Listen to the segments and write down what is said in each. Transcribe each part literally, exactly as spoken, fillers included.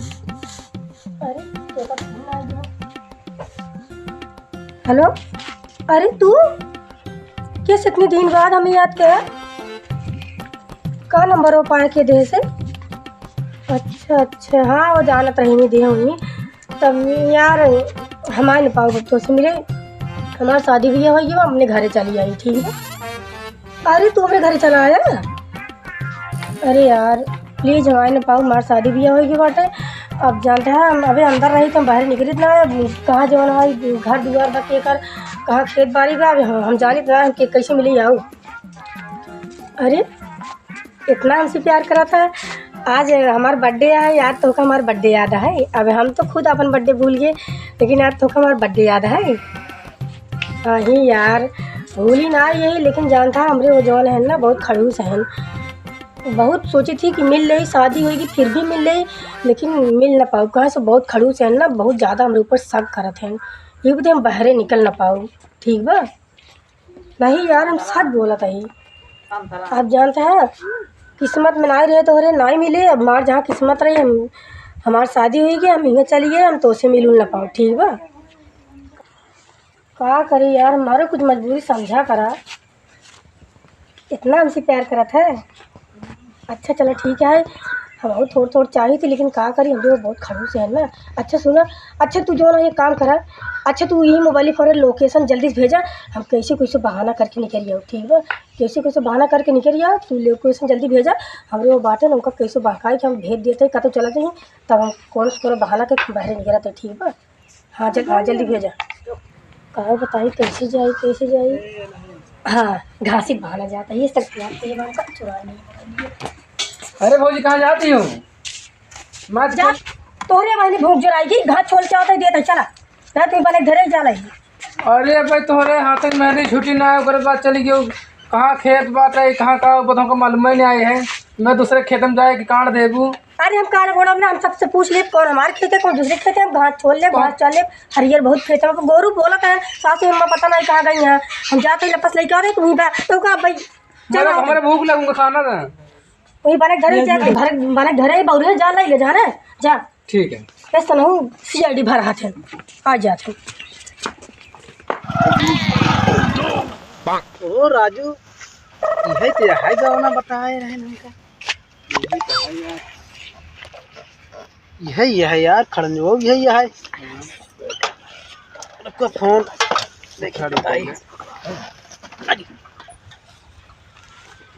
अरे, तोका फोन आ गया। हेलो, अरे तू कैसे इतने दिन बाद हमें याद किया? का नंबर वो पाए के देह से? अच्छा, अच्छा, हाँ, वो जानत रही नहीं देह हुई। तब यार, हम आए न पाओ, तोसे मिले। हमार शादी बियाह होई, हम अपने घरे चली आई, ठीक है? अरे, तू हमरे घरे चला आया? अरे यार, प्लीज, हम आए न पाओ, हमार शादी बियाह होई के बाटे। अब जानते हैं, हम अबे अंदर रही तो हम बाहर निकलित ना है। अब कहाँ जवन है, घर दुआर बा, के कर, कहाँ खेत बाड़ी बा, अब हम, हम जानित ना, हम के, कैसे मिली आऊ? अरे, इतना हमसे प्यार करा था। आज हमार बर्थडे है यार, तोहका हमार बर्थडे याद है? अब हम तो खुद अपन बर्थडे भूल गए, लेकिन आज तोहका हमार बर्थडे याद है। नहीं यार, भूली ना यही, लेकिन जानता हमरे वो जवन है ना, बहुत खड़ूस है। बहुत सोची थी कि मिल ले, शादी होगी फिर भी मिल ले, लेकिन मिल ना पाऊ। कहाँ से बहुत खड़ूस है ना, बहुत ज़्यादा हमरे ऊपर शक करत हैं। ये बदे हम बाहरे निकल ना पाऊ, ठीक बा? नहीं यार, हम सच बोलत हई। आप जानते हैं, किस्मत में नाई रहे तोहरे नाई मिले। अब हमार जहाँ किस्मत रही, हम, हमार शादी हुई गई, हम हियाँ चली गए, हम तोसे मिलुल ना पाओ, ठीक बा? का करी यार, हमारे कुछ मजबूरी समझा करा। इतना हमसे प्यार करत है। अच्छा चला ठीक है, हम थोड़ थोड़ चाही थी, लेकिन का करी, हम लोग बहुत खड़ूस है ना। अच्छा सुना, अच्छा तू जो ना ये काम करा, अच्छा तू यही मोबाइल पर लोकेशन जल्दी से भेजा, हम कैसे कैसे बहाना करके निकल जाओ, ठीक बा? कैसे कैसे बहाना करके निकल जाओ, तू लोकेशन जल्दी भेजा, हमरे वो बाटे ना उनका कैसे बहकाए कि हम भेज देते हैं, कतौ चला जाए, तब हम कौन से कौन बहाना के बाहर निकलते, ठीक बा? हाँ, जल-, हाँ, जल्दी भेजा। कहाँ बताई, कैसे जाई, कैसे जाई? हाँ, घासी बहाना जाता है, ये सब क्या, ये बात का चुरा नहीं। अरे भौजी, कहाँ जाती हो? मत जा, तोहरे बहनी भूख जोराई की, घास छोल के आवत है, देत है, चला। ना, तू बने घरे जा लही। अरे भाई, तोहरे हाथ में मेहंदी छुट्टी ना है, ओकरे बाद चली गयो। कहाँ खेत बात है, कहाँ का, वो तो हमको मालूम ही नहीं आए है। मैं दूसरे खेत में जाए कि काट देबू। अरे हम काहे बोलब ना, हम सबसे पूछ लेब कौन हमार खेत है, कौन दूसरे खेत है, हम घास छोल लेब, घास चल लेब, हरियर बहुत खेत है, गोरू बोलत है, सासू अम्मा पता नहीं कहाँ गई हैं, हम जाते ही लपस लेके आ रहे, तू ही बा, तो का भाई, चलो। मतलब हमारे भूख लगूंगा, खाना दे। वही बने घरे जा, घर, बने घरे ही बौरे जा, ले, ले जा रे, जा। ठीक है। ऐसा ना हो, सीआईडी भर हाथ है, आ जाते हैं। ओ राजू, यही तो है गवना बताए रहे हमका। यही तो है यार। यही, यही यार, खड़ंजो, यही है। रुको, फोन देखा दे भाई।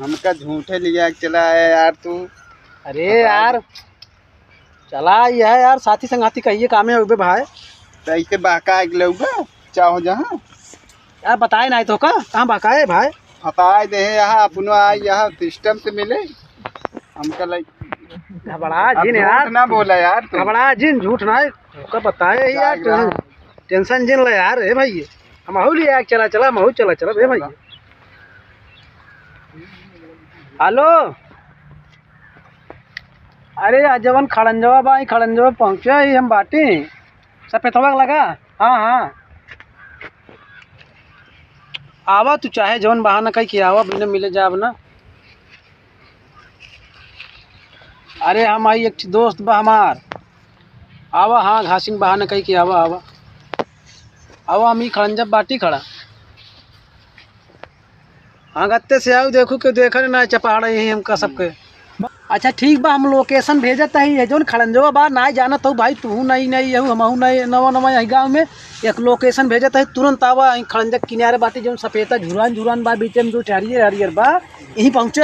हमका झूठे लिया के चला आया यार तू। अरे यार, चला यह यार, साथी संगाती कहिए कामे उबे भाई। तो ऐसे बहका के लौगा, चाहो जहाँ। यार बताए ना तो का, कहाँ बहकाए भाई? फताए दे यहाँ, अपनो आए यहाँ सिस्टम से मिले। हमका लाइक घबरा अब जिन झूठ यार। ना बोला यार तू। घबरा जिन, झूठ ना है। का बताए यार, जाएगा। टेंशन, टेंशन जिन ले यार, ए भाई। हम आहू ले यार, चला, चला, हम आहू चला, चला, ए भाई। हेलो। अरे, आ जवन खड़ंजवा बा, ई खड़ंजवा पहुँचे ही हम बाटी। सफेदवा के लगा? हाँ, हाँ। आवा तू चाहे जवन बहाना कही के आवा, बिना मिले जाब ना। अरे हम आई, एक ठे दोस्त बा हमार। आवा, हाँ, घासिन बहाना कही के आवा, आवा। आवा, हम ई खड़ंजा बाटी खड़ा। हाँ, गत्ते से आऊ, देखू के देखा ना, चपहाड़ा यही हमका सबके। अच्छा ठीक बा, हम लोकेशन भेजत हई, ये जौन खड़ंजवा बा, नाई जानत हऊ भाई, तुहू नाई, नाई यहू, हमहू नाई, नवा, नवा यही गाँव में। एक लोकेशन भेजत हई, तुरंत आवा, यहीं खड़ंजा के किनारे बाटी, जौन सफेदा झुरान, झुरान बा, बीचे में जो हरियर, हरियर बा, यहीं पहुँचे।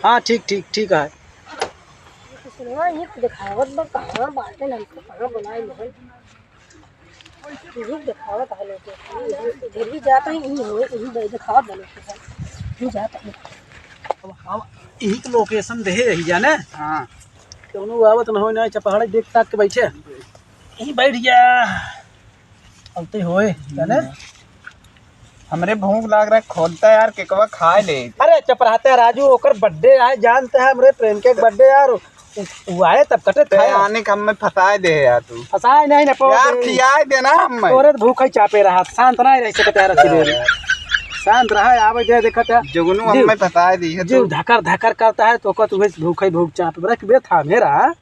हाँ, ठीक, ठीक, ठीक है। सुनवा, ये तो दिखावत बा, कहाँ बाटे, हमको कहाँ बुलाए, मोहन। यही देखावत है लोग, यही इधर भी जाता है, यही हो, यही दे-, देखावत है लोग, यही जाता है। अब हम यही के लोकेशन देहे रही जाने। हाँ। कौनो आवत न हो ना, चपहाड़े देख ताक के बैठे। यही बैठ जा। अब ते होए, जाने? हमरे भूख लाग रहा है, खोलता यार, केकवा खाए ले। अरे चुप रहते राजू, ओकर बर्थडे आए, जानते हैं हमरे प्रेम के बर्थडे यार, उ, उ आए तब कटे ते खाए। आने का हमें फंसाए दे यार तू। फंसाए नहीं ना पाओ यार, दे। खियाए देना हमें। तोरे तो भूख ही चापे रहा, शांत ना रह सकते यार, अच्छी देर। शांत रहा, आवे दे, देखत है। जुगनू जीव, हमें बताए दी है जीव तो। धकर धकर करता है, तो कत उहे भूखे भूख चाप रख बे था मेरा।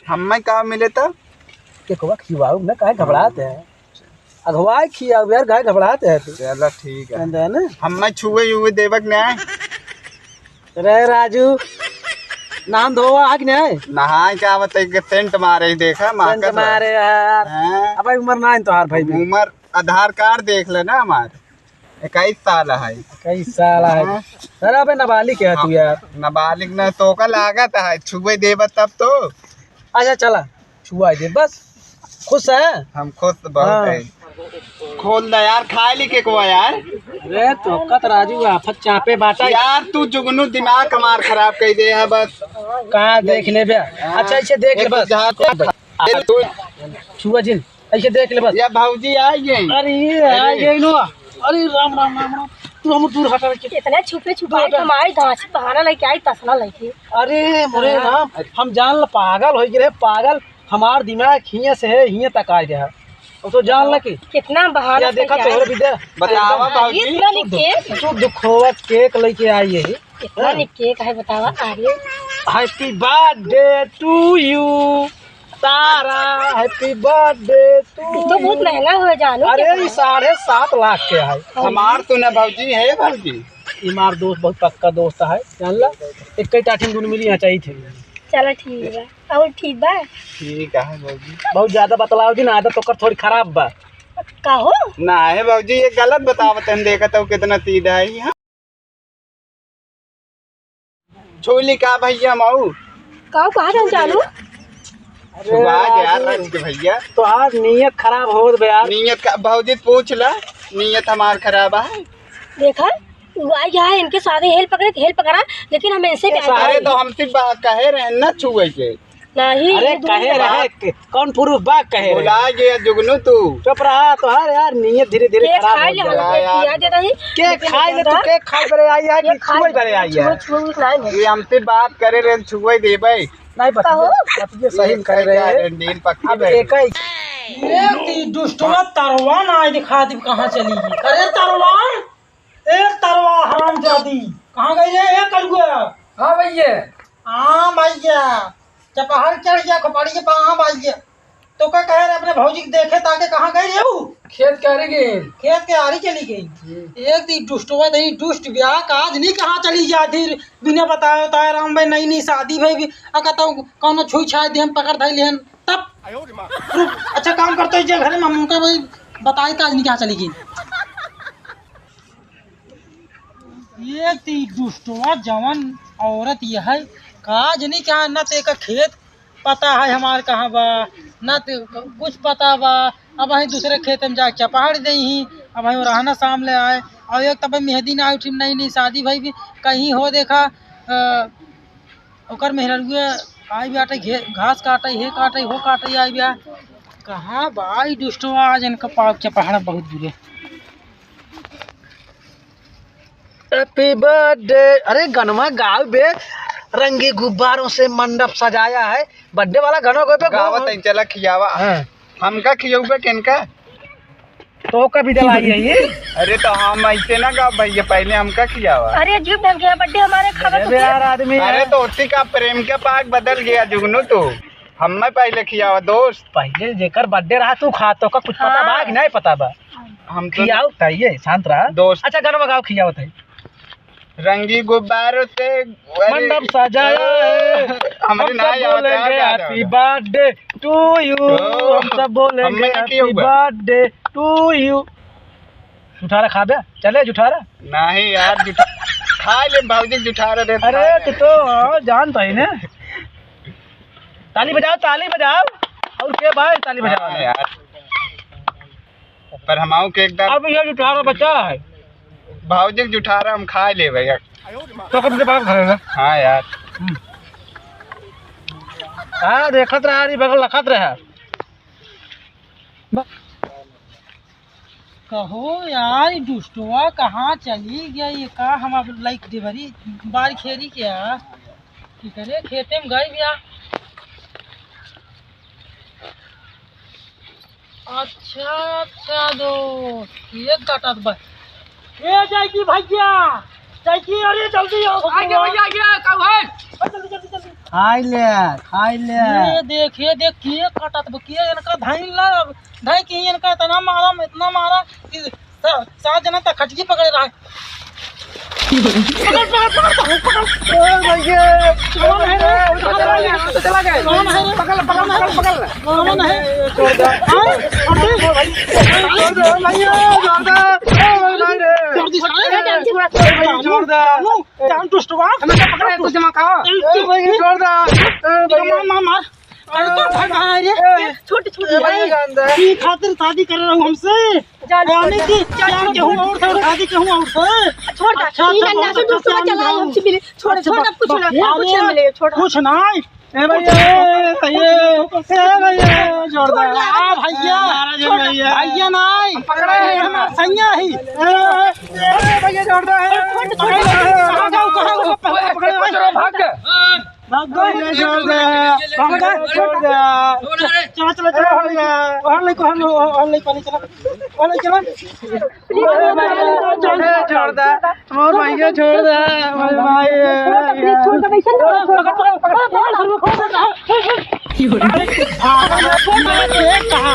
हमें का मिले तो? के कोवा खिवाऊ ना, काहे घबरात है? अगवाए खियाऊ यार, काहे घबरात है तू? चलो ठीक है। समझा ना? हमें छुए हुए देवक नहीं। रे राजू, नाम धोवा है कि नहीं? नहाए क्या बताई के सेंट मारे ही देखा, मार सेंट कर रहा। मारे यार। हाँ। अब उम्र ना है तोहार भाई भी। उम्र आधार कार्ड देख ले ना हमार। इक्कीस साल है। इक्कीस साल है। हाँ। अरे अबे नाबालिग है तू हाँ, यार। नाबालिग ना तो का लागत है, छुए देबा तब तो। अच्छा चला, छुआ दे बस। खुश है? हम खुश तो बहुत हाँ। है। खोल दे यार, खा ली केकवा यार। अरे तो कत राजू आफत चापे बाटा। यार तू जुगनू दिमाग हमार खराब कर दे है बस। कहाँ देख ले बे? हाँ। अच्छा इसे देख ले एक बस। जहाँ तो छुआ जिन। ऐसे देख ले बस। या भौजी आ गई। अरे ये आ अरे। गई नो। अरे राम, राम, राम, राम। तू हम दूर हटा के। इतना छुपे छुपाए दूर हटा। कमाई धांसी बहाना लेके आई, तसला लेके। अरे मोरे हाँ। राम, हम जान ल पागल हो गए, पागल। हमार दिमाग हियां से है, हियां तक आ गया। अब तो जान ल कि कितना बहाना या देखा लेके तोहरे आई। भी दे। बतावा एकदम भौजी। इतना निक केक। शुद्ध खोवा केक लेके आई है। इतना निक केक है, बतावा। अरे Happy birthday to you तारा, happy birthday to तो बहुत you। महंगा हुआ जानू, अरे, कितना? ये साढ़े सात लाख के है। हमार तो ना भौजी है भौजी। हमार दोस्त बहुत पक्का दोस्त है, जान ला। एक ही टाठिन गुण मिली यहाँ चाहिए थे। चलो ठीक बा। और ठीक बा? ठीक है भौजी। बहुत ज्यादा बतलाओ जी ना, आदत ओकर थोड़ी खराब बा। का हो? ना है भौजी, ये गलत बतावत हैं, देखत हो कितना सीधा है यहाँ। छोली का भैया मऊ। का कहा था जानू? अरे छुआ गया राजू। रंज के भैया। तोहार नीयत खराब होत बे यार। नीयत का भौजी पूछ ला, नीयत हमार खराब है। देखा, वो आ गया है, इनके सारे हेल पकड़े, हेल पकड़ा, लेकिन हम इनसे प्यार अरे करेंगे। तो हमसे बा-, कहे रहे ना छुए के। नहीं, अरे ये दूर कहे रहा। रहे, कौन प्रूफ बा कहे रहे? भुला गया जुगनू तू। चुप रहा, तोहार यार नीयत धीरे धीरे केक खराब खाए ले होत हम जा रहा। लोग यार। पिया दे रही। केक लेकिन खाए ले, तू ज्यादा केक खाए बरे आई है कि केक खाए छुए बरे आई है? छुए, छुए कुछ नहीं है। ये हमसे बात करे रहे, छुए देबे। नहीं पता, कहो। पता ये सही ये कह रहे हैं। रंडीन पक्की अब बे। एक ही ये ती दुष्टवा तरवा ना दिखा दी कहाँ चली गई। अरे तरवा, ए तरवा हरामजादी, कहाँ गई रे? ए कलुआ। हाँ भैया। हाँ भैया, चपहर चढ़ गया खोपड़ी के पाँव भैया। तो का कहे रे अपने भौजी के देखे ताके कहाँ गई रे ऊ? खेत के आरी गई। खेत के आरी चली गई। हम्म। एक दी दुष्टवा दही दुष्ट ब्याह का आज नहीं कहाँ चली जाती बिना बताए बताए राम भाई नई नई शादी भई भी अका तो कौनो छुई छाई दे हम पकड़ धई लेहन तब। रुक, अच्छा काम करते हैं जे घरे में हम उनका भाई बताए का आज नहीं कहाँ चली गई। ये ती दुष्टवा जवन औरत ये है, का जनी क्या न ते का खेत पता है हमार कहाँ बा, न ते कुछ पता बा। अब वहीं दूसरे खेत में जाके चपहाड़ दे ही, अब वहीं रहना सामने आए। और एक तब मेहदी ना उठी, नई नई शादी भई भी कहीं हो देखा, अ, ओकर मेहररुए आई बाटे घे-, घास काटे, हे काटे, हो काटे आई बा। कहाँ बा ई दुष्टवा, आज इनका पाव चपहाड़ा बहुत बुरे। Happy birthday, अरे गनवा गाव बे, रंगी गुब्बारों से मंडप सजाया है, birthday वाला गनवा गाव बे, गावत गाव। है, चला खियावा। हाँ। हमका खियौबे केनका? तो का भी दिलाई है ये? अरे तो हम ऐसे ना गाव भैया, पहले हमका खियावा। अरे जीव ढंग के birthday हमारे खबर अरे तो यार आदमी अरे है। तो ओती का प्रेम के पाक बदल गया जुगनू तू। हमें पहले खियावा दोस्त। पहले जेकर birthday रहा तू खा तो का कुछ पता बा हाँ। कि नहीं पता बा? हम तो खियाओ ताइए, शांत रहा। दोस्त। अच्छा, गाना बजाओ, खियाओ ताई। रंगी गुब्बारों से, अरे, मंडप सजाया है। हमरे हम ना सब आवत है, बोलेंगे याद happy आवत है। Birthday to you। ओ, हम सब बोलेंगे हमने ना happy किया हुआ। Birthday to you। जुठारा खाबे? चले जुठारा? नहीं यार, जुठा-, खा ले भौजी जुठारा रे, अरे, खा ले। तू तो, हाँ, जानता ही ना। ताली बजाओ, ताली बजाओ। और के भाई, ताली बजाओ। हाँ यार। पर हमाऊ के एकदम अब ये जुठारा बचा है। भौजी के जुठारा हम खा ले भैया। तो कब से बात करेगा? हाँ यार। हम्म। हाँ, देखत रहा, अरे बगल रखत रहा। ब- कहो यार, ई दुष्टवा कहाँ चली गया? ये का हम अब लाइक देवरी बार खेरी क्या? कि करे खेते में गई बिया। अच्छा, अच्छा दोस्त, ये काटत बा। ए, जाइकी भैया, जाइकी, अरे जल्दी आओ। आ गया भैया, आ गया, का है? जल्दी, जल्दी, जल्दी। खाई ले, खाई ले। ये देख, ये देख, के कटत बा, के इनका धइल ला, धइ के इनका इतना मारा, इतना मारा कि सा-, सात जना तक खटकी पकड़े रहा। पकड़, पकड़, पकड़, पकड़, पकड़। ए भैया, कौन है रे? चला गया, चला गया। कौन है रे? पकड़, पकड़, पकड़, पकड़। कौन है? हाँ? छोड़ दे। छोड़ दे, भैया, छोड़ दे। ए भाई रे। छोड़ दे, छोड़ दे। ए भाई, छोड़ दे। नु, जान दुष्टवा। हमें क्या पकड़ा है, कुछ जमा खाओ। ए भाई, छोड़ दे। ए भाई। मार, मार, मार। अरे तो भगा रे। ए। छोटे, छोटे ए भाई, भाई, जान दे। की खातिर शादी कर रहा हूँ हमसे? जान यानी दे। कि जान प्यार के हूँ और से, शादी के हूँ और से। छोड़ दे। अच्छा, ई अच्छा, नन्ना से बहुत दुष्टवा अच्छा, चला, हम हमसे मिले। छोड़, अच्छा, छोड़, अब कुछ ना, ए, कुछ ना अरे, मिले, छोड़। कुछ ना। ए भैया, ए भैया, ए भैया, छोड़ दे। छोड़ दे। आ भैया, मारा जो भैया। भैया नहीं। पकड़े हैं। हमार सैया ही। ए, ए भैया, छोड़ दे। छोड़, छोड़, छोड़। कहाँ जाऊँ, कहाँ जाऊँ? पकड़े, पकड़े, पकड़े। भाग जा। भाग जा, छोड़ दे। भाग जा, छोड़ दे। चला, चला, चला। और ले, और ले, और ले, पानी चला। और ले, चला। ए भैया, छोड़ दे, छोड़ दे। मोर भैया छोड़ दे, मोर भाई। छोड़ दे, please, छोड़ दे, वैसे नहीं छोड़ दे। पकड़, पकड़, पकड़, पकड़, पकड़, पकड़। एक कहा,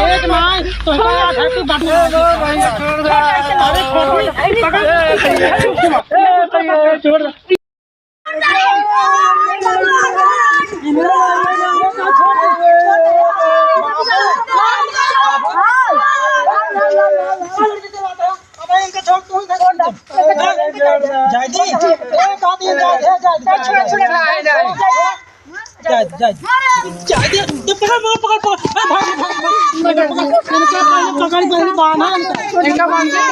एक माय, तो क्या याद है तू बता। ए, मोर भैया छोड़ दे। अरे, छोड़ दे। पकड़। ए भैया, ए भैया, छोड़ दे। पकड़, पकड़, पकड़, पकड़, पकड़, पकड़, पकड़, पकड़, पकड़, पकड़, पकड़, पकड़, पकड़, पकड़, पकड़, पकड़, पकड़, इनका पहले बांधा, इनका बांधा।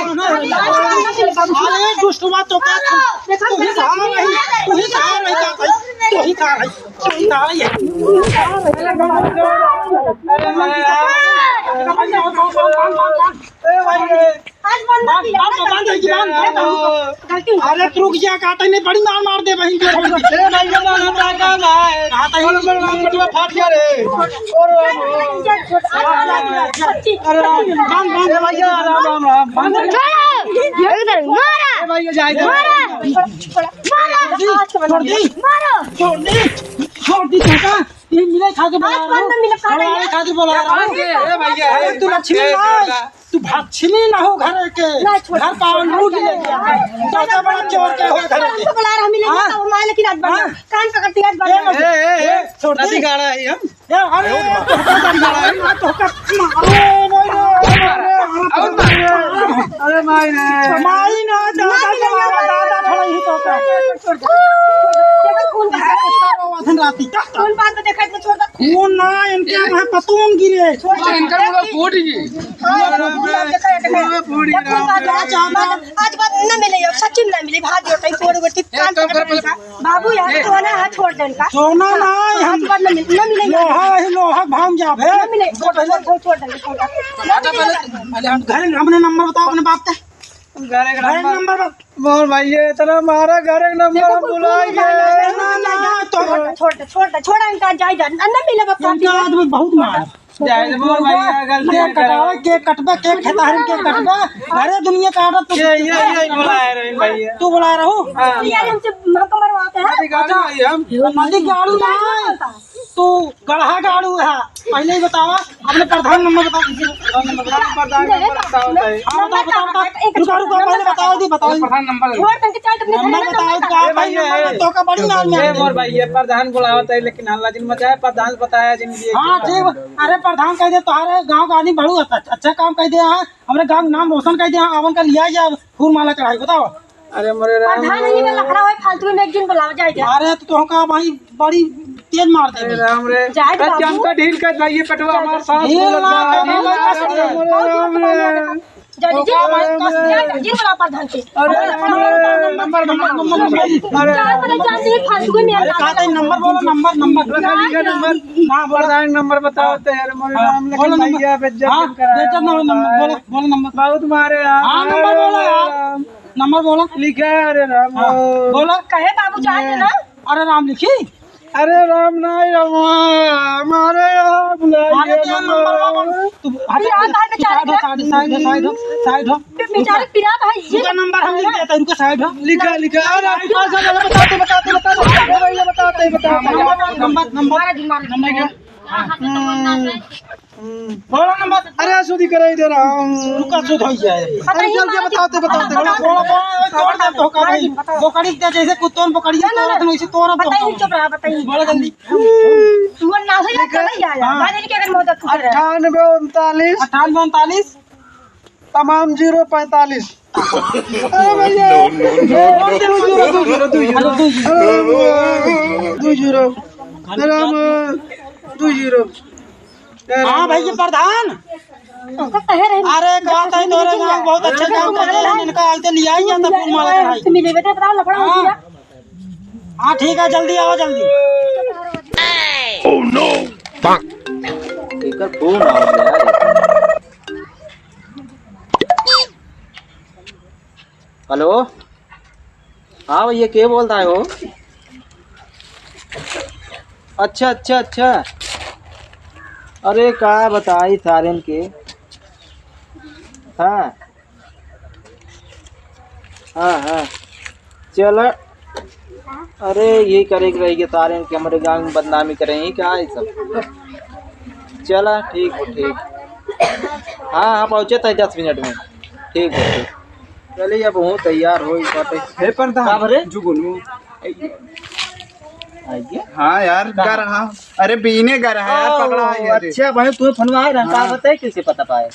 अरे दुष्टवा तो का, तू ही कहाँ रही, तू ही कहाँ रही, तू ही कहाँ रही, तू ही कहाँ रही। ए भाई रे। आज बंद बांध, कर दिया। बांध, बांध, बांध, बांध, बांध। गलती हो गई। अरे, तू रुक जा, काटे नहीं, बड़ी मार मार दे, बहन के। ए, भाई, ये बांध, बांध, बांध, बांध। काटे ही नहीं, बड़ी मार, बटुआ फाट गया रे। और, और, और। सच्ची, अरे, राम, सच्ची। बांध, बांध, ए, भैया, राम, राम, राम। बांध। छोड़ो। इधर, मारा। ए, भाई, ये जाए दे। मारा। छोड़ दी, छोड़ दी। मारो। छोड़ दी, छोड़ दी, छोड़ दी, छोड़ दी, छोड़ दी, छोड़ दी, छोड़ दी। ये मिले खातिर बोला आज रहा हूँ। बंद मिले, कहाँ मिले? खातिर बोला रहा हूँ। ए भैया, अरे तू लक्ष्मी ए ना, छोड़ दे। तू लक्ष्मी ना हो घर के। ना छोड़। घर पावन लूट ले गया। ज्यादा बड़ा चोर के हो घर के। हमको बुला रहा, मिले हाँ? तो माय लेकिन आज बंद। हाँ? कान पकड़ती आज बंद। ए, ए, ए, ए, छोड़ दे। नदी गाड़ा है हम। ए, अरे, तो का गाड़ा है? तो का मारो, मारो, मारो, मारो। अरे माई रे। माई ना, दादा, दादा, दादा, थोड़ा ही तो का। छोड़ दे। देखो खून बहा रहा है। अधन राती का। खून बात में देखा इतना छोड़ दे। खून ना, इनके यहाँ पतून गिरे। छोड़ दे। इनका मुंह फूट गई। हाँ, देखो खून बात देखा, देखा। पूरी देखो खून बात रात देखा। आज बात ना मिले, सच्ची में ना मिले, भाग गयो, कहीं तोड़ उड़ के कान पकड़ लेगा। बाबू, यहाँ ए। तो सोना है, छोड़ दे इनका। सोना ना, हाँ, हम आज बात ना मिले, ना मिले, ना लोहा मिले। ही लोहा भांग जाबे। ना मिले, छोड़ दे, छोड़ दे, छोड़ दे। अच्छा, पहले, पहले हम घर, अपने नंबर बताओ अपने बाप का। घर के घर नंबर। नंबर बता। मोर भाई, ये इतना मारा, घर के नंबर देखो, हम कोई भुला फोन गए। उठा ले, ना, ना, ना, ना, तो छोड़ दे, छोड़ दे, छोड़ दे, इनका जाए जा, ना, ना मिले, बस इनका आदमी बहुत मार। जाए दे, मोर भैया, गलती अरे कर। कटावे, केक कटबे, केक खेता हरिन केक कटबे। अरे दुनिया का आदत तो ये, ये, ये बुलाए रहे भैया। तू बुलाए रहो? हाँ। ये हमसे हक मरवाते हैं। अभी गाड़ी में हम। अच्छा, मालिक गाड़ू ना है। तू गढ़ा गाड़ू है। पहले ही बतावा, अपने प्रधान नंबर बता दीजिए। प्रधान नंबर बताओ, बताओ, बताओ। हाँ, बताओ, बताओ, बताओ। रुको, रुको, पहले बताओ दी, बताओ। प्रधान नंबर। छोड़, तनके चाहे तो अपने नंबर घरे में बताओ, नंबर का ए भाई, भाई, नंबर ए, तो का बड़ी नाम ए, है। मोर भाई, ये प्रधान बुलावत है, लेकिन हल्ला जिन मचाए, प्रधान से बताया जिन ये अरे प्रधान कह दे, तुम्हारे गांव का आदमी बड़ू अच्छा, अच्छा काम कह दे, हाँ, हमारे गांव का नाम रोशन कह दे, हाँ, आवन का लिया जा फूल माला चढ़ाई, बताओ। अरे मोरे राम। प्रधान नहीं का लफड़ा होए, फालतू में एक दिन बुलाओ जाए जा। अरे तो तुमका भाई बड़ी तेज मार दे अरे भाई। राम रे। जाए अरे बाबू। चमका ढील कर भाई, ये पटवा हमार सास ढील बोलत ना बा। कर, अरे ढील ना मोरे कर। राम रे। जा, जा, तो का भाई, कस जा, जा, जिन वाला प्रधान से। अरे, नंबर, नंबर, नंबर, नंबर, नंबर। अरे। जा, जा, जा, जा, फालतू में अरे, कहा था, नंबर बोलो, नंबर, नंबर। लगा लिखा नंबर। हाँ, बोलो। प्रधान नंबर बताओ तो यार, मोरे हाँ, राम, लेकिन बोलो नंबर। भैया, बेइज्जत हाँ, मत कराओ। बेइज्जत ना हो, नंबर, बोलो, बोलो नंबर। बहुत मारे यार। हाँ, नंबर बोलो यार। राम। नंबर बोलो। लिखा है, अरे राम। हाँ, बोलो। कहे बाबू जाए ना। अरे राम लिखी। अरे राम नाई रवा, मारे यार, बुलाइए अरे तेरा नंबर नंबर। बाबा, तू हट, पिरात है बेचारे side हो, का। Side हो, side हो, side हो। बे-, बेचारे पिरात है, ये रुका, number हम लिख देते हैं, रुका, side हो। लिखा, लिखा। अरे, अरे, अरे, बताते, बताते, बताते, बताते, बताते, बताते। Number, number, number, number क्या? हाँ, हाँ, तो number ना है। हम्म। बोलो number। अरे, सुधी कराई दे रहा हूँ। रुका, सुध हो जाए। अरे, चल के बताते, बताते, बताते। बोलो, बोलो, बोलो, तोड़ दे तो का भाई। बोकड़ी दे, जैसे कुत्तों में पकड़िए, ना, ना, तोड़ दे, वैसे तोड़ दे। बताइए, चुप रहा, बताइए। बोलो जल्दी। तू ना हो जा, चला जा, जा। हाँ। बादल के अगर मौत तू करे। अट्ठानबे उनतालीस। अट्ठानबे उनतालीस। तमाम zero पैंतालीस। अरे भैया। No, no, no, no। दू zero, दू zero, दू zero। अरे दू zero। अरे, दू zero। अरे हम, दू zero। हाँ भैया प्रधान। अरे का ताई तोरे गाँव बहुत अच्छे काम कर रहे हैं, इनका आगे ले आई जाता फूल माला चढ़ाई। मिले बेटे, बताओ, लफड़ा हो गया। हाँ। हाँ, ठीक है, जल्दी आओ, जल्दी। Oh no! एकर फोन आवत है यार। हेलो, हाँ भैया, के बोलता है हो? अच्छा, अच्छा, अच्छा। अरे का बताई सारेन के। हाँ। हाँ, हाँ। चला। अरे, यही करे के रही के सारे के हमरे गाँव में बदनामी करे ही का है सब। चला, ठीक हो, ठीक। हाँ, हाँ, पहुँचे थे दस मिनट में। ठीक हो, ठीक। चलिए, अब हूँ तैयार हो इस बाटे। हे प्रधान, का भरे? जुगनू। आइए। हाँ यार, का? गा रहा। अरे, बीने गा रहा है यार, ओ, पकड़ा है ये। अच्छा, भाई, तू फोन में आए रहा, का हाँ। बताए, कैसे पता पाए?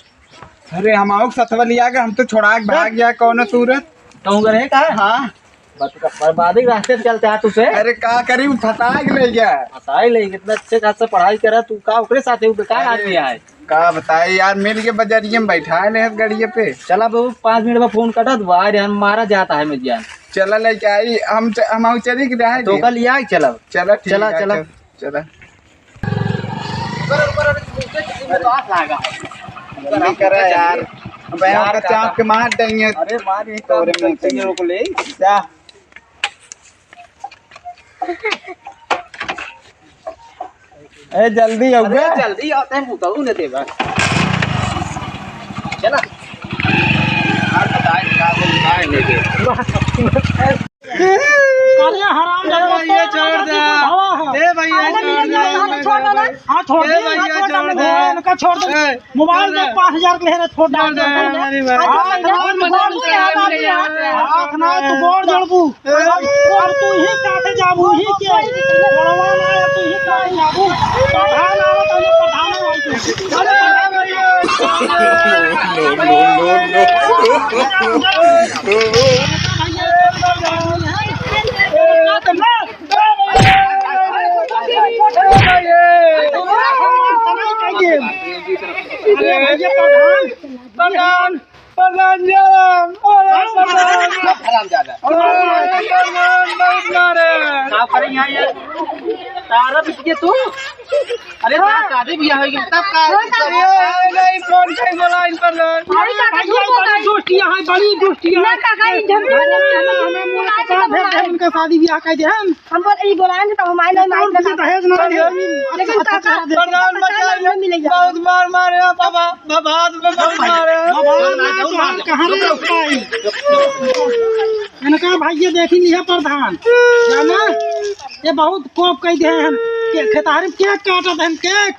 अरे, हम आओ सतवा लिया के, हम तो छोड़ा के भाग गया कौनो सूरत। कहूँ करे का? हाँ। बत-, बर्बादी रास्ते से चलते हाथ उसे। अरे, का करी, फंसा के ले गया। फंसा ही ले, इतना अच्छे खासा पढ़ाई करा तू, का ओकरे साथे वो बेकार अरे, आदमी आए। का बताए यार, मिल के बजरिये में बैठा ले गड़िये पे। चला बहू, पाँच मिनट में फोन कटा, तू आ रहे, हम मारा जाता है मैं जान। चला लेके आई, हम च-, हम आओ चली के रहे तो दे। कल लिया चला। चला, ठीक चला, है, चला। चल, चला। ऊपर, ऊपर, ऊपर, ऊपर, ऊपर, ऊपर, ऊपर, जल्दी करा यार। अब यहाँ यार, का चाप के मार देंगे। अरे, मार, ये तोरे काम में करते हैं, लोग ले। जा। ए, जल्दी आओ अरे, बे। जल्दी आओ, तैं मुतऊ न देबा। चला। यार, बताए, का बोल, का है लेके? अरे हराम ए भैया, छोड़ दे। ए भैया, अरे छोड़ दे। छोड़ दे ना। हाँ, छोड़ ए दे। भैया, छोड़ दे। इनका छोड़ दे। ए, मोबाइल छोड़ दे। पाँच हजार के ले रहे, छोड़ दे। छोड़ दे, अरे भाई। हाँ, छोड़ दे। आँख ना, तू गोड़ जोड़बू। ए। अब, अब तू ही साथे जाबू, ही के। गोड़वा ना, तू ही साथे जाबू। प्रधान आवत है, प्रधान आवत है। अरे भैया। No, no, no, no। अरे भैया प्रधान, प्रधान, प्रधान जी, अरे प्रधान। हरामजादा। अरे प्रधान, बहुत मारे। का करे यहाँ ये? तारा बिटिया तू? अरे, हाँ। शादी बियाह हो गया, तब का? हाँ, तब ए, नहीं, फोन पे बोला इन पर ना। अरे, काका, झूठ बोलता है। बड़ी दोस्ती है, बड़ी दोस्ती है। ना, काका, ये झगड़ा नहीं है। हमें, हमें मुलाकात है, हम इनका शादी बियाह कर दे, हम। हम बोल, ये बोला है, तो हम आए नहीं, कौन माइक किसी लगा। दहेज ना दे। लेकिन काका, प्रधान बचा ले। बहुत मार मारे हैं, बाबा, बाबा, बहुत मार मारे हैं। बाबा, कहाँ रे? इनका भाई ये देखी लिया प्रधान, जाना? ये बहुत कोप कई दे हम। के-, खेतारी में केक काटत हम, केक।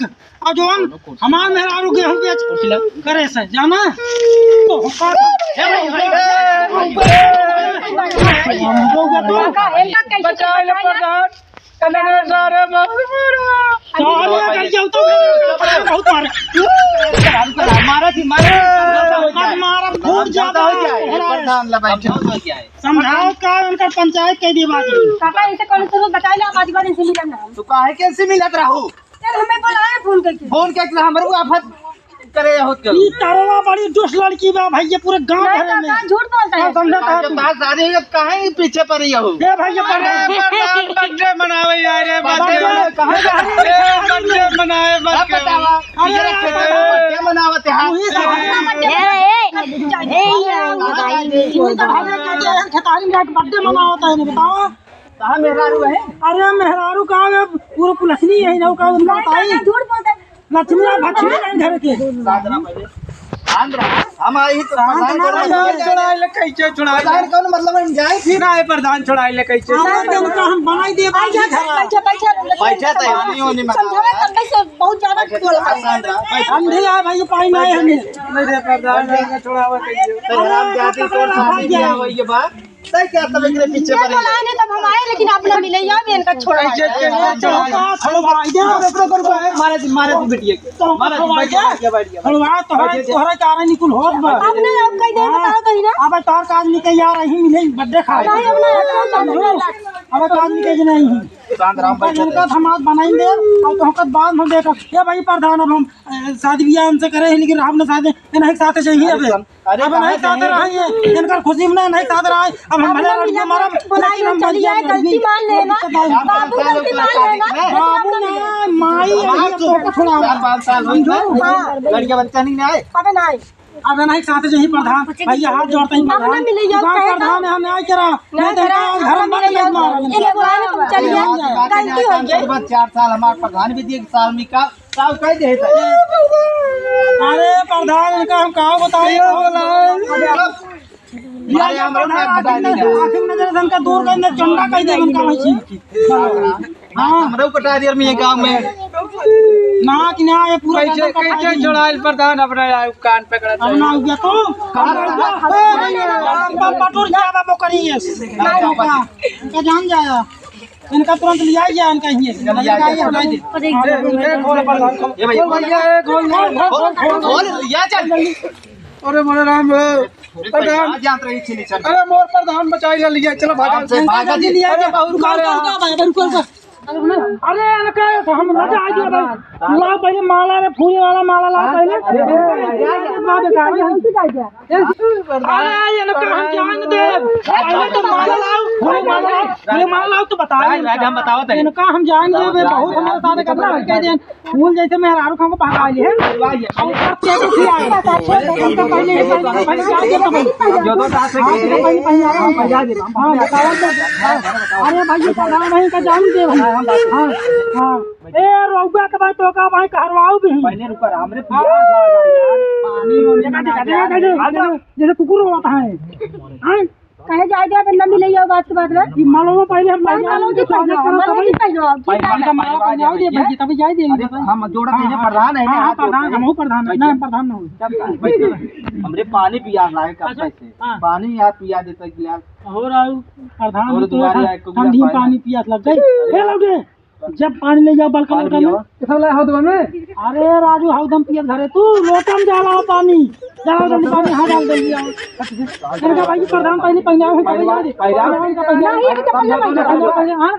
और जौन हमार मेहरारू गेहूं बेच करे से, जाना? तो हम का-, हे भाई, भाई, भाई, भाई, भाई, हम लोग तो बचाओ ले प्रधान। अरे सारे बहुत मारा। सारे का जाऊ तो बहुत मारा। मारा थी, मारा। मारा फूट जाता है। प्रधान ला बैठे। समझाओ का उनका पंचायत कह दिए बात। काका, इनसे कौन सुनो, बताइए, आप आज बार इनसे मिलन ना। तो काहे के इनसे मिलत रहू? यार, हमें बोलाए फोन करके। फोन करके हमरे को आफत करे होत करू। ई तरवा बड़ी दुष्ट लड़की बा भैया, पूरे गांव नहीं भर में। काका, झूठ बोलता है। समझा था आज तू? बात सारी है, काहे पीछे पड़ी हो? ए भैया, अरे, प्रधान। प्रधान, birthday मनावे यार, रे, बात birthday कहाँ जा रहे हैं? ए, birthday मनावे, अब birthday। बतावा। अरे, इधर यार, के birthday मनावत है। तू ही समझ। ए, ए, ए, ये आओ, भाई। तू तो भागा करके यार खेतारी में जाके birthday मनावत है, नहीं बताओ। कहाँ मेहरारू है? अरे मेहरारू का है, पूरा पुलसनी है, ना का उनका नहीं, बताई। नहीं, झूठ बोलते। लक्ष्मी आ भक्ष्मी नहीं धरे के। शांत रहा पहले। शांत रहा। हम आई तो शांत प्रधान ना कौन रहो। मतलब है? छोड़ाई ले कैसे छोड़ाई ले? प्रधान कौन मतलब है? हम जाए फिर। ना, ये प्रधान छोड़ाई ले कैसे? अरे, तो उनका हम बनाई दे, बैठ जा, बैठ जा, बैठ जा। बैठा तो है, नहीं होने में। समझावे तब कैसे बहुत ज्यादा बोल रहा है। शांत रहा, बैठ। हम भी आए भाई, पानी नहीं है हमें। नहीं रे प्रधान, इनका छोड़ावा कैसे? तो राम जाति तोर सामने किया हुआ ये बात। तय क्या तब एकरे पीछे ये पड़े? बोला नहीं तब हम आए, लेकिन आप ना मिले, या भी इनका छोड़वा। कैसे, कैसे छोड़वा? छोड़वा, इधर रुको, रुको, रुको, मारे, मारे तू बिटिया के। तो मारे तू छोड़वा, बिटिया के, बिटिया के। छोड़वा, तो है, बैठ, बैठ। तोहरा कारण ही कुल होत बा। अब ना, अब कह दे, हाँ। बताओ कहीं ना। अब तोहर काज निकल यार, यही मिले, बर्थडे खा। नहीं, अब ना, अब ना, अब ना। अब काज निकल नहीं। शांत रहो, बैठ, इनका बैठ। हम आज बनाई दे, और तो हम बाद में देखा। ये भाई प्रधान, अब हम, अ, शादी ब्याह हमसे करे हैं, लेकिन हम ना शादी, इन्हीं के साथ चाहिए अबे। अरे, अब नहीं कहाँ साथ जाएंगे? रहा है, इनकर खुशी में नहीं, नहीं साथ रहा है। अब हम भले लड़के मारब, बुलाइए, लेकिन हम चलिए, बच जाएंगे। गलती मान लेना। बाबू, गलती मान लेना। बाबू ना, माई, हम ये तो छोड़ा। चार पाँच साल हो गए। हाँ। लड़के बच्चा नहीं आए। अबे नहीं। अब नहीं साथ चाहिए प्रधान, भैया हाथ जोड़ते हैं अब ना प्रधान। मिले, यो गाँव कहे प्रधान तो। है, हम नहीं करा। नहीं नहीं तो करा, इनका घर अब में मिले, नहीं यो मारा। इन्हें बुलाने तुम चलिए, गलती हो गई। चार साल हमारे प्रधान भी दिए, साल में का साहब कह दे है। अरे प्रधान, इनका हम का बताई? ये बोला है। अरे, हम लोग ना आखिर नजर से इनका दूर कर दे, चंदा कह दे इनका वैसे। हाँ। हमरो कटा दिया मैं गाँव में। ना कि ना, ये पूरा कैसे, कैसे छोड़ाइल प्रधान अपना यार कान पकड़ा अब ना हो गया तो। पटुर जावा बकरी है। इनका जान जाया। इनका तुरंत लिया गया, इनका ही है। लिया गया, हटाई दे। ए, ए, खोल, खोल, खोल। ए भैया, खोल, खोल, खोल, खोल, खोल, खोल, लिया चल। अरे मोरे राम, ए, प्रधान। कहाँ जात रही थी, चल। अरे मोर प्रधान बचाई ला लिया, चलो भागा। आराम से भागा जी। लिया अरे गया। बहुत रुको, मारे रुको, हैं। रुको, भाई, रुको, रुको। अरे इनका हम ना जाए दिया भाई। लाओ पहले माला रे, फूल वाला माला लाओ पहले। अरे, अरे, अरे, अरे, अरे, अरे, अरे, अरे, अरे, अरे, अरे, इनका हम जान दे। पहले तो माला लाओ, फूल माला लाओ, फूल माला लाओ तो बताओ राज, राज, इनका। हम बताओ तो। इनका हम जान दे, वे बहुत हमारे साथ गलत कह देन। फूल जैसे मेहरारू हमको पहला लिए हैं। और ऊपर से भी खिलाए। इनका पहले, पहले, पहले जान दे तो भाई। जो तो साथ से हाँ, पहले, पहले, पहले, हाँ, पहले जान दे। हाँ, बताओ तो। अरे भाई, ये प्रधान भाई का जान दे भाई। हाँ, हाँ। ए, रउआ के भाई, तो का भाई, कहरवाऊ भी। पहले रुका, हमरे हाँ। पानी होने देखा, में देखा, आ देखा, गया। देखा, देखा। जैसे कुकुर होता है। हाँ? कहे जाए दे, अब ना मिले, ये बात के बाद में। ये मालूम है, पहले हम मालूम है, पहले हम स्वागत करते हैं, पहले। पहले हम का माला पहनाओ दे, भाई, तभी जाए दे। अरे, हम जोड़ा हाँ, देने हाँ। प्रधान है, हाँ, हाँ, हाथ जोड़ते प्रधान, हैं। हम हूँ प्रधान, बैठ ना, जा। हम प्रधान ना हो। बैठ जा। हमरे पानी पियास लागे कब अच्छा। से। हाँ। पानी यार पिया देता गिलास। और आऊ, प्रधान और जी तो दुआरे ठं-, आए, कुछ ठंडी पानी। पानी पियास लग गई। हे लौटे। जब पानी ले जाओ बड़का पानी लोटा में। पियाओ। ये सब लाए हो दुआ में? अरे राजू, हौदम पियत घरे तू, लोटा में डाला पानी। डालो जल्दी पानी, हाँ, डाल दे लिया। इनका भाई प्रधान पहले पहनाओ, हम पहले जाओ। पहले जाओ। पहले जाओ, इनका पहले जाओ। नहीं, ये तो पहले, पहले, पहले, पहले, हाँ।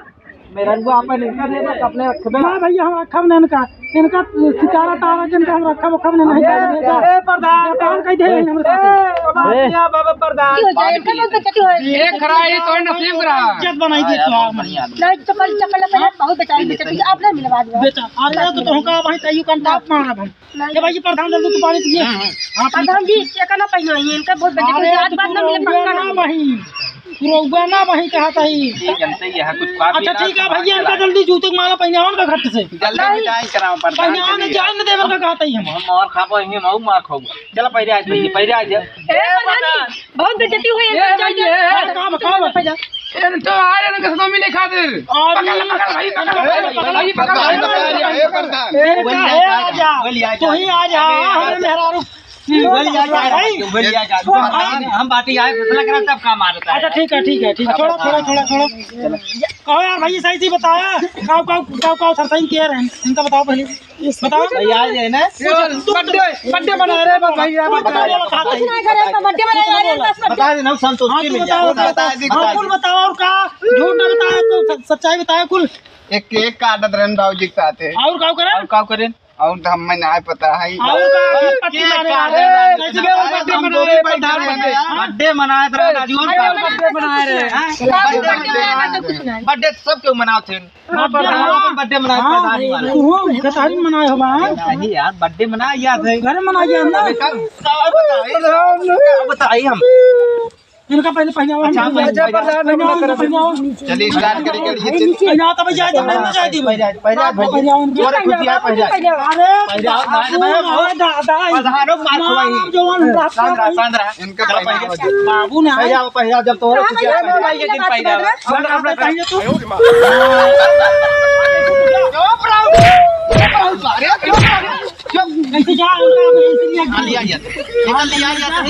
मेरा रुआ अपन इनका दे दो, अपने रख दो। ना भैया, हम रखब ना इनका। इनका सितारा तारा के इनका हम रखब, रखब ना, नहीं ए, जाने देता। ए, प्रधान। प्रधान कह दे, हमरे साथ। ए, बाबा, ए। बाबा प्रधान। की हो जाए, इनका तो बेइज्जती हो। एक खरा ही तो नसीब रहा। इज्जत बनाई दी हाँ, यार, तो बहुत बढ़िया आदमी। नहीं, चप्पल, चप्पल, चप्पल, बहुत बेचारी बेचारी, आप ना मिलवा दो। बेटा, अरे, तो तुमका भाई तैयो कंटाप मारब हम। नहीं। ए भाई, प्रधान, जल्दी तू पानी पिए। हाँ, हाँ। हाँ, प्रधान जी, ये का ना पहनाइए, इनका बहुत बेइज्जती अरे, होती है, आज तो बाद ना मिले, पक्का ना। ना भाई, पुरौआ ना भाई, कहा ताई। ये जनते ही है, कुछ काम अच्छा, भी ना ठीक है भैया, इनका जल्दी जूते के माला पहनाओ ना घट से। जल्दी नहीं। विदाई कराओ, प्रधान पहनाओ के ना, लिए। जान दे, इनका कहा ताई हम। हम और खाबो, इनके मऊ मार खाओ। चलो, पहले आज भैया, पहले आज। ए, प्रधान जी, बहुत बेइज्जती हुई है, ए, जाइए। भैया। हाँ, काम, काम। ए, तो आ रहे ना, कसम मिले खातिर। और पकड़, पकड़ भाई, पकड़, पकड़, पकड़ भाई, पकड़ भाई, पकड़ भाई। ए, प्रधान। ए, बोल ए, जा, आ जा। बोल जा, तू ही आ जा, अरे, हमारे मेहरारू। बोल जा, जा, भाई। बोल जा, जा। हम, हम बाटी आए, फैसला करा, तब काम आ जाता है। अच्छा, ठीक है, ठीक है, ठीक है। छोड़ो, छोड़ो, छोड़ो, छोड़ो। कहो यार भाई, सही से बताया। काऊ, काऊ, काऊ, काऊ, सर, सही कह रहे हैं। इनका बताओ पहले। बताओ। भैया, ये ना, कुछ तू बर्थडे, बर्थडे मना रहे हैं, बस भैया, तू बता दे, बता दे। कुछ नहीं करे, तो बर्थडे मना रहे हैं, बस बता दे ना, संतोष हाँ, की तू मिल जाए, बताओ, बता दे, हाँ, बता दे। कुल बताओ, और का झूठ ना बताया, तो स-, सच्चाई बताया कुल। एक केक काटत रहन बाबूजी के साथे। और का करे? और का करे? और तो हमें ना पता है। और का? बस पट्टी केक मारे काटत वाले। रहन। कैसे बर्थडे मना रहे हैं, प्रधान बर्थडे? बर्थडे मनाए तो राजू का। बर्थडे मना रहे हैं। हाँ? बर्थडे मना रहे हैं, तो कुछ नहीं। बर्थडे सब क्यों मनाओ थे? हाँ, बर्थडे मनाओ, बर्थडे मनाओ, हाँ, प्रधान जी वाला। तू हो, गतारी मनाए हो बा, हाँ? नहीं यार, बर्थडे मनाए याद है। घर मनाए याद ना। अबे कब? कब बताए? कब बताए हम? इनका पहले पहनावा, अच्छा, इनका पहले पहनावा, पहनावा, पहनावा। चलिए, start करें, करिए, चलिए। पहनावा, तब जाए दे, पहनावा, जाए दे। पहनावा, पहनावा, पहनावा। अरे, पहनावा, बाबू, अरे, दादा, प्रधानों को मार मार खवाई। जवान, राम, राम, राम। इनका पहनावा। बाबू ना। पहनावा, पहनावा, जब तो और कुछ पहनावा, पहनावा, पहनावा। पहनावा, पहनावा, पहनावा। चुप रहो। चुप रहो, अरे, चुप रहो। चुप। ऐसे जा, उनका अब ऐसे लिया हाँ, लिया गया। इधर लिया गया था।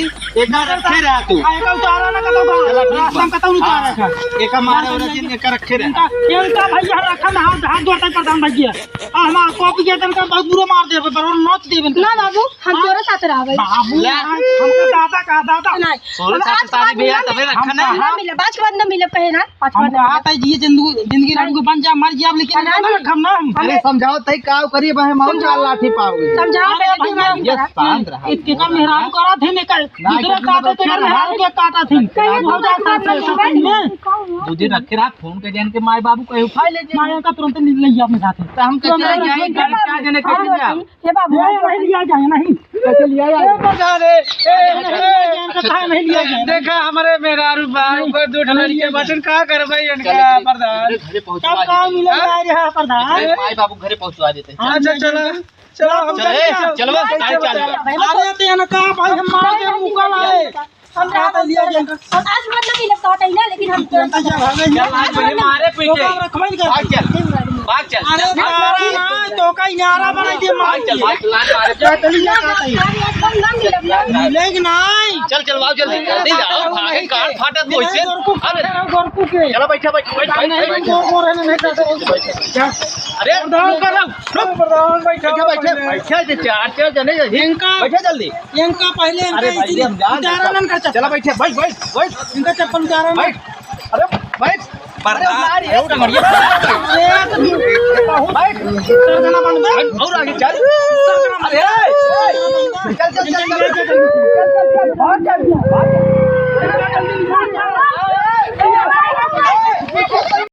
एक बार रखे रहा तू। आ, एका उतारा ना, कतौ बा। चला, ठीक रास्ता में बा। कतौ नहीं उतारा हाँ, था। एका मारे वाला दिन एका रखे रहा। इनका, इनका भैया रखा ना, हाथ, हाथ जोड़ता है प्रधान भैया। आ, हमारा कॉपी के तनका बहुत बुरा मार देबे, पर वो नोच देबे। ना बाबू, हम हाँ। तोरे साथ रहबे। बाबू, ले। हमका दादा का दादा। नहीं। तोरे हम साथ आज शादी बाद में भैया ना तबे मिलब। रखा ना। हम ना मिलब, आज के बाद ना मिलब कहे ना। पाँच हम बार कहा था, ये जिंदगी, जिंदगी लड़ू के बन जा, मर जाब, लेकिन ना, ना, ना, हम ना, हम। अरे समझाओ, तई का करी, बहे मार समझाओ। लाठी पाओगे। समझाओ, अरे बेटा, भैया, दिमाग ये खराब। शांत रहा। इतने का मेहराब करा थे, ने कर, ना, दूसरे कितना काटे तो थे, मेहराब के काटा थे। कहिए तो भौजा बात साथ में, नहीं। दो दिन रखे रहा, फोन के जान के माई बाबू कहे उठा ले जे। माई का तुरंत ले, ले अपने साथ। तो हम कैसे तुरंत जाए, ले घर क्या जने कैसे जाए? ये बाबू, ये नहीं लिया जाए, नहीं। कैसे लिया जाए? ए, प्रधान, ए, ए, ए, इनका कहाँ नहीं लिया जाए? देखा, हमरे मेहरारू बा, ऊपर दो ठो लड़के बाटन, का करबे इनका, प्रधान? घरे पहुँचवा सब काम देते। मिले हाँ? जा रहा है, प्रधान। घरे माई बाबू घरे पहुँचवा देते हैं। हाँ, अच्छा, चलो, चलो, हम चलो, चलते ए, हैं। चलो, गाड़ी चालू कर। अरे, तो इनका भाई, हम मार के मुका लाए। हम रात में लिया जाएगा। हम आज मत ना मिलब कहत हई ना, लेकिन हम तुरंत जा भागे। चल, आज वही मारे पीटे। तो काम रखबे कर। भाग चल। भाग चल। अरे भाग। तारा ना, तो का इनारा बनाई दे भाग मार चल, के। भाग चल, लात मारे। जा चली जा कहत हई। आज हम ना मिलब ना। मिलेगी नहीं। चल, चल, आओ जल्दी, जल्दी आओ, भागे, कान फाटत नहीं, होइसे। गोरकू के, अरे। गोरकू के। चलो, बैठा, बैठ, बैठ, बैठ, नहीं, बैठ। गोर, गोर है ना, नहीं करते। जा। अरे, प्रधान, रुक, रुक, रुक। प्रधान, बैठा, बैठा, बैठा, पहले। बैठा, जे चार, चार जने हैं। इनका बैठा जल्दी। इनका पहले अरे इनका भाई, इसी हम जान उतारा लेता। नन कर चप्पल। चला बैठे, बैठ, बैठ, बैठ। इनका चप्पल उतारा ना। बैठ। अरे, बैठ। अरे, प्रधान, मार, ये टंगड़िया। अरे, तो तू बहुत बैठ। सरगना बन गया। और आगे चल। सरगना बन अरे, गया। चल, चल, चल, चल। चल, चल, चल, चल। बहुत जल्दी, बहुत जल्दी।